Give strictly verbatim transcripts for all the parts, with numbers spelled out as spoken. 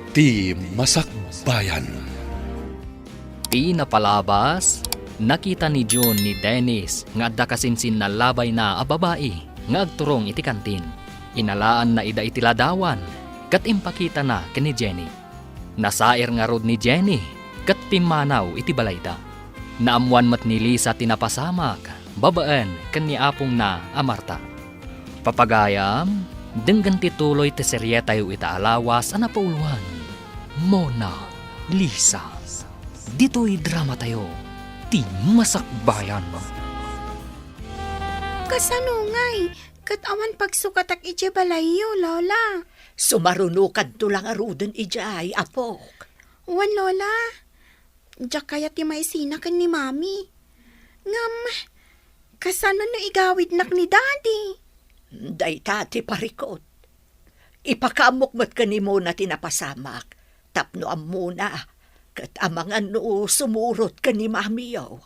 Ti Masakbayan. Ti napalabas, nakita ni June ni Dennis nga adda kasinsinnallabayna a babai nga agturong iti kantin. Inalaanna ida iti ladawan ket impakitana ken ni Jenny. Nasair ngarud ni Jenny ket pimmanaw iti balayda. Naammoan met ni Lisa ti napasamak babaen ken ni apongna a Marta. Papagayam, denggen ti tuloy ti serietayo ita a lawas a napauloan, Mona Lisa. Ditoy dramatayo, Ti Masakbayan. Kasano ngay ket awan pagsukatak idiay balayyo, Lola? Sumarunokanto la ngaruden idiay, apok. Wen, Lola. Diak kayat ti maisina ken ni Mami. Ngem, kasano no igawidnak ni Daddy? Dayta ti parikut. Ipakaammok met ken ni Mona ti napasamak tapno ammona, ket amangan no sumurot ken ni Mamiyo.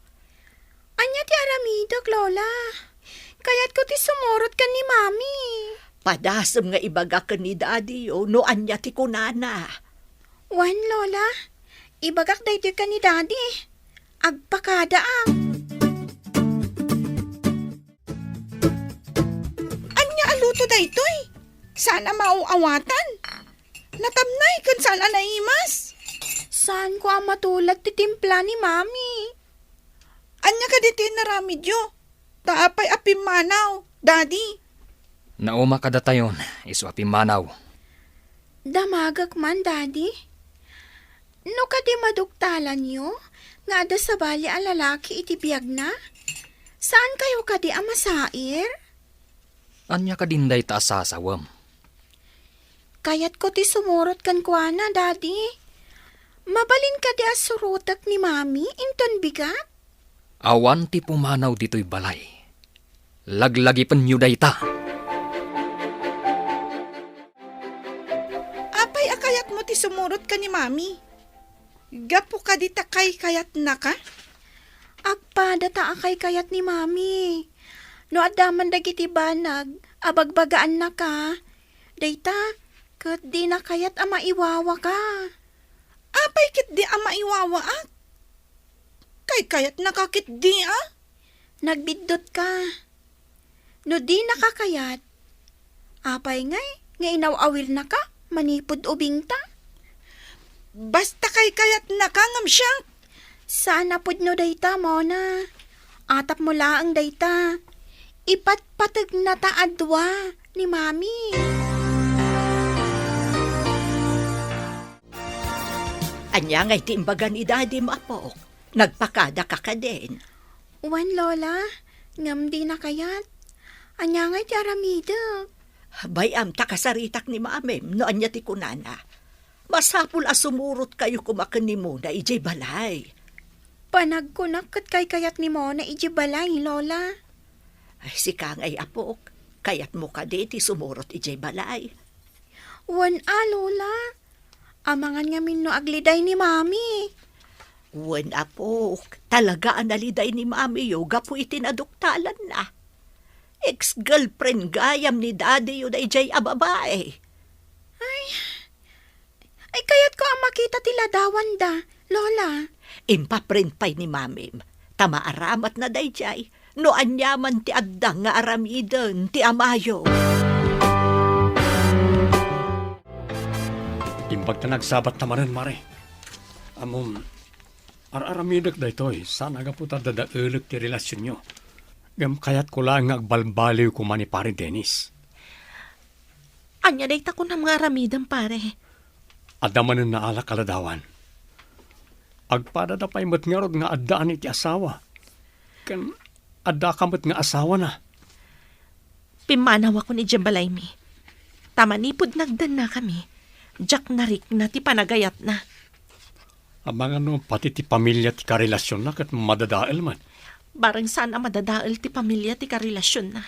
Ania ti aramidek, Lola? Kayatko ti sumurot ken ni Mami. Padasem nga ibagak ken ni Daddyyo no ania ti kunana. Wen, Lola, ibagak daytoy ken ni Daddy. Agpakadaak. Ania a luto daytoy? Saan a maaw-awatan? Natamnay ken saan a naimas? Saanko a matulad ti timpla ni Mami. Ania kadi ti inaramidyo? Ta apay a pimmanaw, Daddy? Nauma kadatayon, isu a pimmanaw. Damagek man, Daddy. No kadi maduktalanyo nga adda sabali a lalaki iti biagna, saankayo kadi a masair? Ania kadin dayta a sasawem? Kayatko ti sumurot kenkuana, Daddy. Mabalin kadi a surotek ni Mami inton bigat? Awan ti pumanaw ditoy balay. Laglagipenyo dayta. Apay a kayatmo ti sumurot ken ni Mami? Gapu kadi ta kaykayatnaka? Agpada ta a kaykayat ni Mami. No adda man dagiti banag a bagbagaannaka, dayta ket dina kayat a maiwawaka. Apay ketdi a maiwawaak? Kaykayatnaka ketdi a? Nagbiddutka. No dinaka kayat, apay ngay nga inaw-awilnaka manipud ubingta? Basta kaykayatnaka ngem siak. Saan a pudno dayta, Mona. Atapmo laeng dayta. Ipatpategnata a dua ni Mami. Ania ngay ti imbaga ni Dadim, apok? Nagpakadaka kadin? Wen, Lola, ngem dina kayat. Ania ngay ti aramidek? Bay-am ta kasaritak ni Mamim no ania ti kunana. Masapul a sumurotkayo koma ken ni Mona idiay balay. Panagkunak ket kaykayat ni Mona idiay balay, Lola. Ay, sika ngay, apok, kayatmo kadi ti sumurot idiay balay? Wen a, Lola. Amangan ngamin no agliday ni Mami. Wen, apok, talaga a naliday ni Mamiyo gapu iti naduktalanna. Ex-girlfriend gayam ni Daddy-yo daydiay a babai. Ay, ay, kayatko a makita ti ladawanda, Lola. Impaprint pay ni Mamim, ta maaramatna daydiay no ania man ti adda nga aramiden ti amayo. Imbag ta nagsabatta manen, Mare. Ammom, ar-aramidek daytoy, saan a gapu ta dadaelek ti relasionyo. Ngem kayatko laeng nga agbalbaliw koma ni Pare Dennis. Ania dayta kunam nga aramidem, pare? Adda manen naalak a ladawan. Agpadada pay met ngarud nga addaan iti asawa. Ken addaka met nga asawana. Pimmanawakon idiay balaymi. Ta manipud nagdennakami, diak narikna ti panagayatna. Amangan no pati ti pamilia ti karelasionna ket madadael met. Bareng saan a madadael ti pamilia ti karelasionna.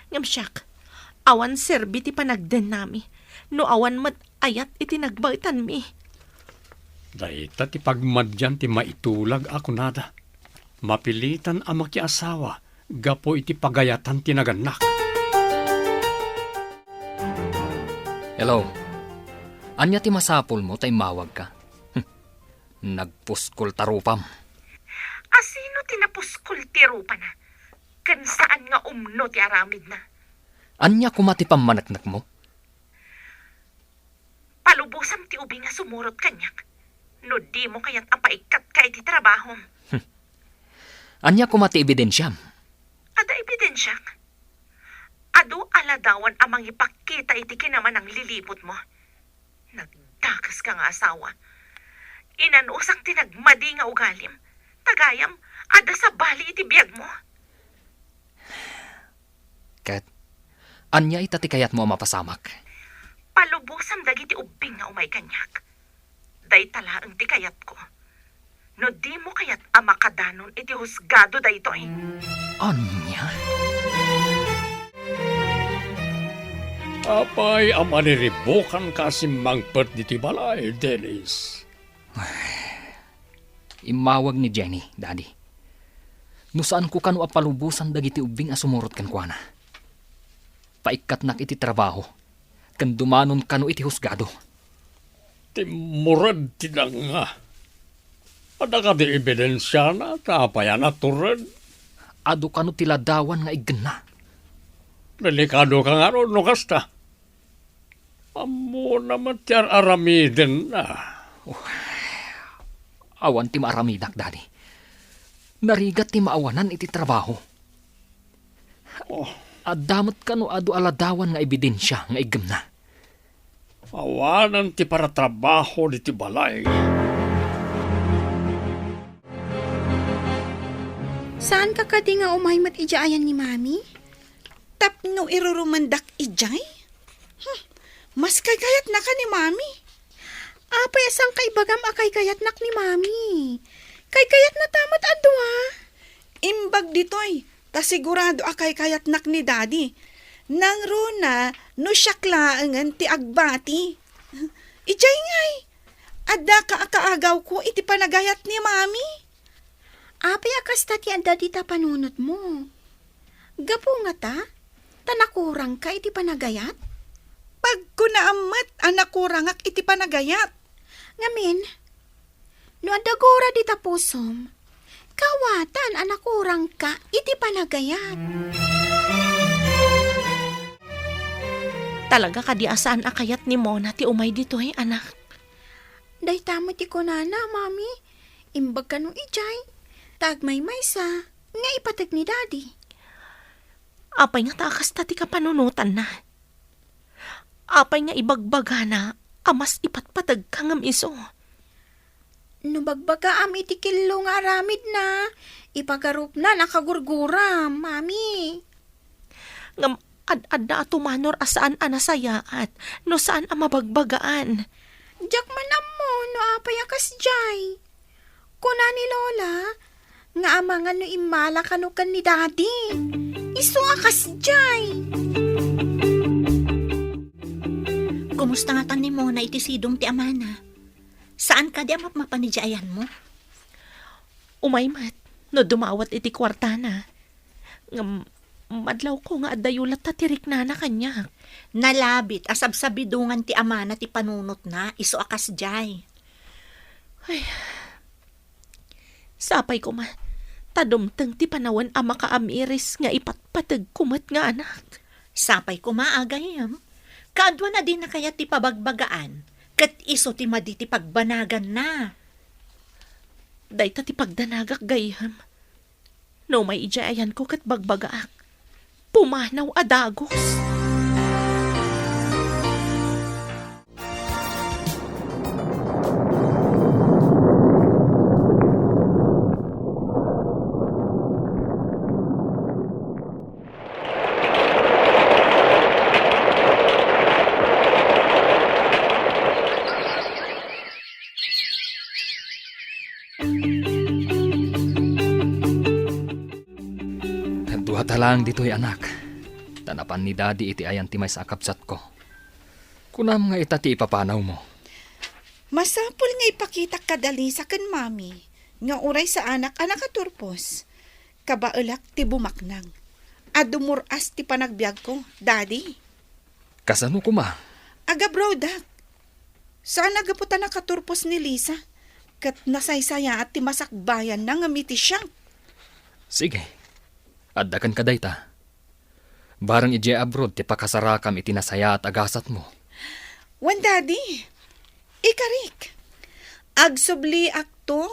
Ngem siak, awan serbi ti panagdennami no awan met ayat iti nagbaetanmi. Dayta ti pagmadian ti maitulag a kunada. Mapilitan a makiasawa gapu iti pagayatan ti nagannak. Hello. Ania ti masapulmo ta immawagka? Hm, nagpuskol ta rupam. Asino ti napuskol ti rupana? Ken saan nga umno ti aramidna? Ania koma ti pammaneknekmo? Palubosam ti ubing a sumurot kaniak. No dimo kayat a paikkatka iti trabahom. Ania koma ti ebidensiam? Adda ebidensiak? Adu a ladawan a mangipakita iti kinamananglilibotmo. Nagdakeska nga asawa. Inanusak ti nagmadi nga ugalim. Ta gayam, adda sabali iti biagmo. Ket, ania ita ti kayatmo a mapasamak? Palubosam dagiti ubbing nga umay kaniak. Dayta laeng ti kayatko. No dimo kayat a makadanon iti husgado daytoy. Ania? Apay a maniribukanka a simmangpet ditoy balay, Dennis? Immawag ni Jenny, Daddy. No saanko kano a palubosan dagiti ubbing a sumurot kenkuana, paikkatnak iti trabaho, ken dumanon kano iti husgado. Timmured ti danga. Adda kadi ebidensiana ta apay a natured? Adu kano ti ladawan nga iggenna. Delikadoka ngarud no kasta. Ammona met ti ar-aramidenna. Oh, awan ti maaramidak, Daddy. Narigat ti maawanan iti trabaho. Oh. Adda met kano adu a ladawan nga ebidensia nga iggemna. Awanan ti paratrabaho diti balay. Saanka kadi nga umay met idiay ayan ni Mami? Tapno irurumendak idiay? Hmm, mas kaykayatnaka ni Mami. Apay a saanka ibagam a kaykayatnak ni Mami? Kaykayatnata met a dua. Imbag ditoy, ta sigurado a kaykayatnak ni Daddy. Nangruna no siak laengen ti agbati. Idiay ngay, addaka a kaagawko iti panagayat ni Mami. Apay a kasta ti adda dita panunotmo? Gapu ngata, ta nakurangka iti panagayat? Pagkunaam met a nakurangak iti panagayat. Ngamin, no adda gura dita pusom, kawatan a nakurangka iti panagayat. Talaga kadi a saan a kayat ni Mona ti umay ditoy, anak? Dayta met ti kunana, Mami. Imbag kano idiay, ta agmaymaysa nga ipateg ni Daddy. Apay ngata a kasta ti kapanunotanna? Apay nga ibagbagana a mas ipatpategka ngem isu? No bagbagaam iti kello nga aramidna, ipagarupnan a kagurguram, Mami. Ngem ad-adda a tumanor a saan a nasayaat no saan a mabagbagaan. Diak man ammo no apay a kasdiay. Kuna ni Lola nga amangan no immala kano ken ni Daddy. Isu a kasdiay. Kumusta ngatan ni Mona iti sidong ti amana? Saan kadi a mapmapan idiay ayanmo? Umay met no dumawat iti kuartana. Ngem, madlawko nga addayo latta ti riknana kaniak. Nalabit a sabsabidongan ti amana ti panunotna, isu a kasdiay. Ay, sapay koma ta dumteng ti panawen a makaamiris nga ipatpategko met nga anak. Sapay koma, agayem. Kaduana dina kayat ti pabagbagaan, ket isu ti madi ti pagbanaganna. Dayta ti pagdanagak, gayyem. No umay idiay ayanko ket bagbagaak, pumanaw a dagus. Dua ta laeng ditoy, anak. Ta napan ni Daddy iti ayan ti maysa a kabsatko. Kunam nga ita ti ipapanawmo. Masapul nga ipakitak kad Alisa ken Mami nga uray saanak a nakaturpos, kabaelak ti bumaknang. Adu mur-as ti panagbiagko, Daddy. Kasano koma? Agabroadak. Saan a gapu ta nakaturpos ni Lisa, ket nasaysayaat ti masakbayanna ngem iti siak. Sige, adda kenka dayta. Bareng idiay abroad ti pakasarakam iti nasayaat a gasatmo. Wen, Daddy, ikarik. Agsubliakto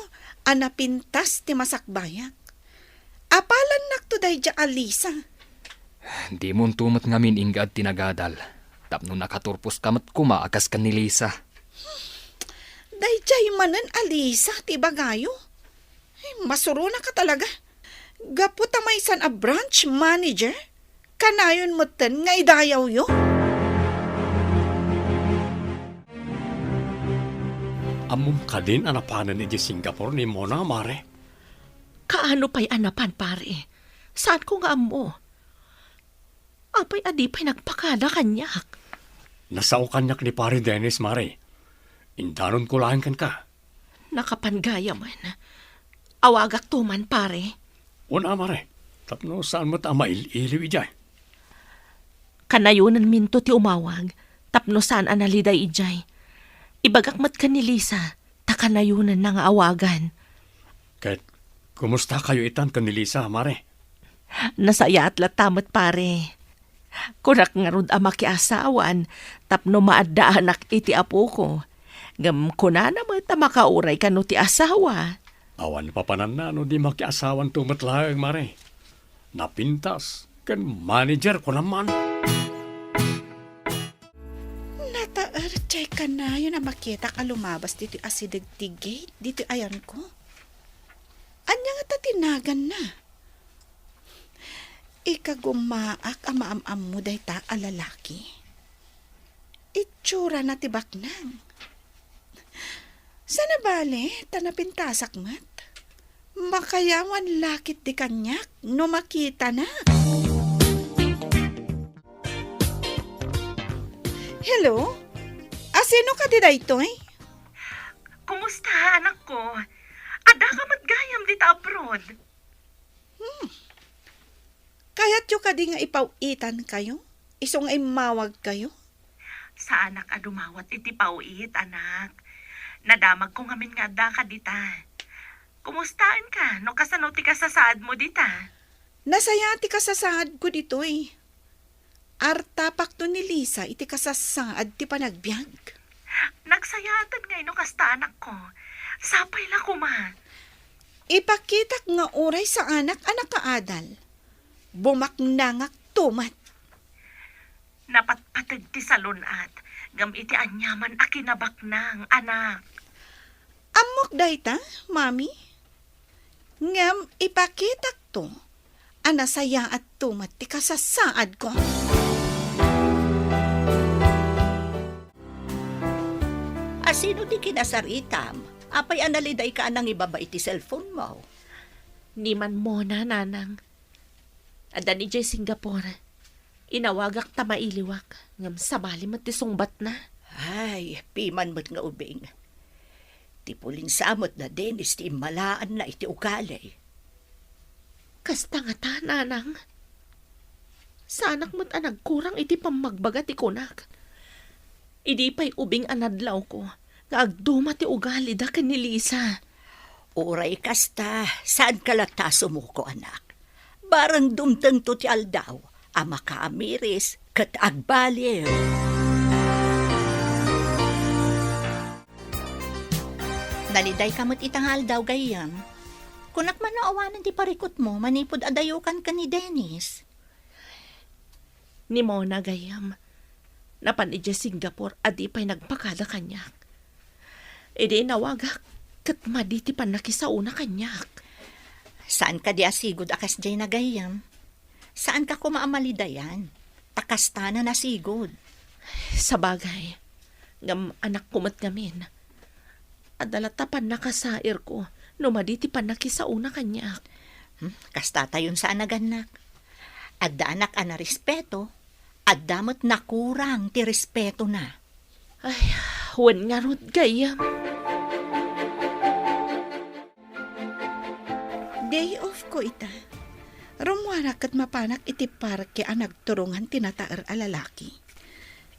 a napintas ti masakbayak. Apalannakto daydiay a Lisa. Dimonto met ngamin inggad ti nagadal, tapno nakaturposka met koma a kas ken ni Lisa. Daydiay manen a Lisa ti ibagayo? Ay, masuronaka talaga. Gapu ta maysan a branch manager, kanayon metten nga idayawyo? Ammom kadin a napanen idiay Singapore ni Mona, Mare? Kaano pay a napan, pare? Saanko nga ammo? Apay a di pay nagpakada kaniak? Nasao kaniak ni Pare Dennis, Mare. Indanonko laeng kenka. Nakapan gayamen. Awagakto man, pare. Una, Mare. Tapno saan met a mail-iliw idiay. Kanayonenminto ti umawag, tapno saan a naliday idiay. Ibagak met ken ni Lisa, ta kanayonenna nga awagan. Ket kumustakayo itan ken ni Lisa, Mare? Nasayaat latta met, pare. Kunak ngarud a makiasawan tapno maaddaanak iti apoko. Ngem kunana met a makauray kano ti asawa. Awan papananna no di makiasawanto met laeng, Mare. Napintas ken manager ko naman. Nataer ti kanayon a makitak a lumabas ditoy asideg ti gate ditoy ayanko. Ania ngata ti naganna? Ikagumaak a maam-ammo dayta a lalaki. Itsurana ti baknang. Saan a bale, ta napintasak met. Makayawan la ketdi kaniak no makitanak. Hello? Asino kadi daytoy? Kumusta, anakko? Addaka met gayam dita abroad? Hmm. Kayatyo kadi nga ipaw-itankayo? Isu nga immawagkayo? Saanak a dumawat iti paw-it, anak. Nadamagko ngamin nga addaka dita. Kumustaenka no kasano ti kasasaadmo dita? Nasayaat ti kasasaadko ditoy. Artapakto ni Lisa iti kasasaad ti panagbiag. Nagsayaatan ngay no kasta, anakko. Sapay la koma. Ipakitak nga uray saanak a nakaadal. Bumaknangakto met. Napatpateg ti salun-at, ngem iti aniaman a kinabaknang, anak. Ammok dayta, Mami. Ngem ipakitakto a nasayaatto met ti kasasaadko. Asino ti kinasaritam? Apay a nalidayka a nangibaba iti cellphone mo? Ni Ma'am Mona, nanang. Adda idiay Singapore. Inawagak ta mailiwak, ngem sabali met ti sungbatna. Ay, piman met nga ubing. Ti pulinsa met da Dennis ti immalaanna iti ugali. Kasta ngata, nanang. Saanak met a nagkurang iti pammagbaga ti kunak. Idi pay ubing a nadlawko nga agduma ti ugalida ken ni Lisa. Uray kasta, saanka latta a sumuko, anak. Bareng dumtengto ti aldaw a makaamiris ket agbaliw. Nalidayka met ita nga aldaw, gayyem. Kunak man no awanen ti parikutmo manipud a dayokan ken ni Dennis. Ni Mona, gayyem, napan idiay Singapore a di pay nagpakada kaniak. Idi inawagak, ket madi ti pannakisaona kaniak. Saan kadi a sigud a kasdiay na, gayyem? Saanka koma a malidayan, ta kastana nasigud. Sabagay, ngem anakko met ngamin. Adda latta pannakasairko no madi ti pannakisaona kaniak. Hmm, kasta tayon sa anagannak. Adda anak a narespeto, adda met nakurang ti respetona. Ay, wen ngarud, gayyem. Day off ko ita. Rummuarak ket mapanak iti parke a nagturongan ti nataer a lalaki.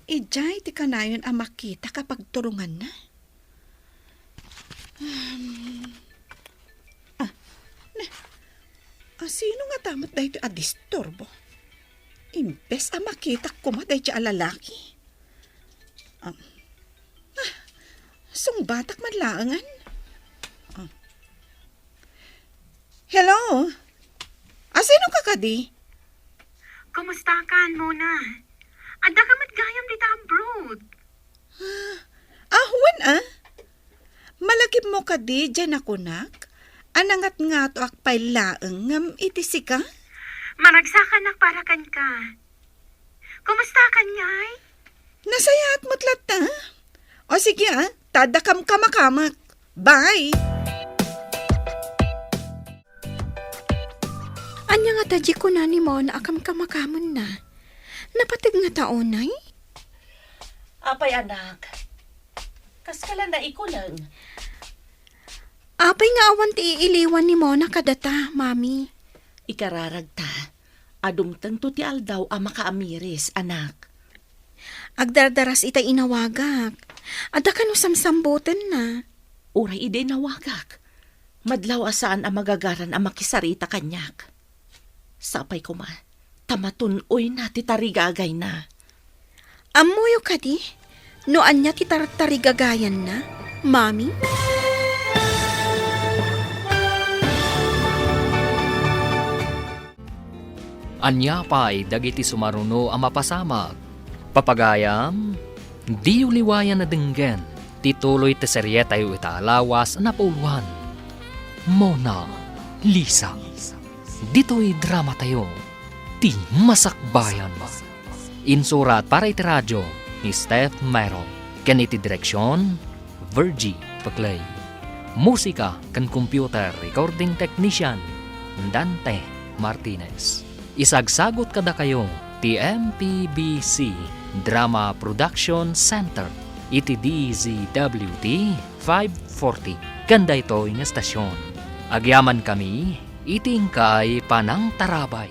Idiay ti kanayon a makitak a pagturonganna. Um, ah, na, asino ngata met daytoy a disturbo? Imbes a makitak koma daydiay a lalaki. Ah, ah, sungbatak man laengen. Ah. Hello? Asino ka kadi? Kumusta kan, Mona? Adda ka met gayam dita abroad. Ah, wen a? Malagipmo kadi diay nakunak a nangatngatoak pay laeng ngem iti sika? Maragsakanak para kenka. Kumusta kan ngay? Nasayaat met latta. O sige a, ta adda kamkamakamek. Bye! Ania ngata diay kuna ni Mona a kamkamakamenna? Napateg ngata unay? Apay, anak, kaskala naikuleng? Apay nga awan ti iiliwan ni Mona kadata, Mami? Ikararagta a dumtengto ti aldaw a makaamiris, anak. Agdardaras ita inawagak. Adda kano samsambutenna? Uray idi inawagak, madlaw a saan a magagaran a makisarita kaniak. Sapay koma ta matun-oyna ti tarigagayna. Ammoyo kadi no ania ti tartarigagayanna, Mami? Ania pay dagiti sumaruno a mapasamak? Papagayam, diyo liwayan a denggen ti tuloy ti serietayo ita a lawas a napauluan, Mona Lisa. Ditoy dramatayo, ti Masakbayan. Insurat para iti radio ni Steph Mero, ken iti direksion, Virgie Paclay. Musika ken computer recording technician, Dante Martinez. Isagsagut kadakayo ti M P B C Drama Production Center iti D Z W T five forty ken daytoy nga estasion. Agyamankami iti inkay panangtarabay.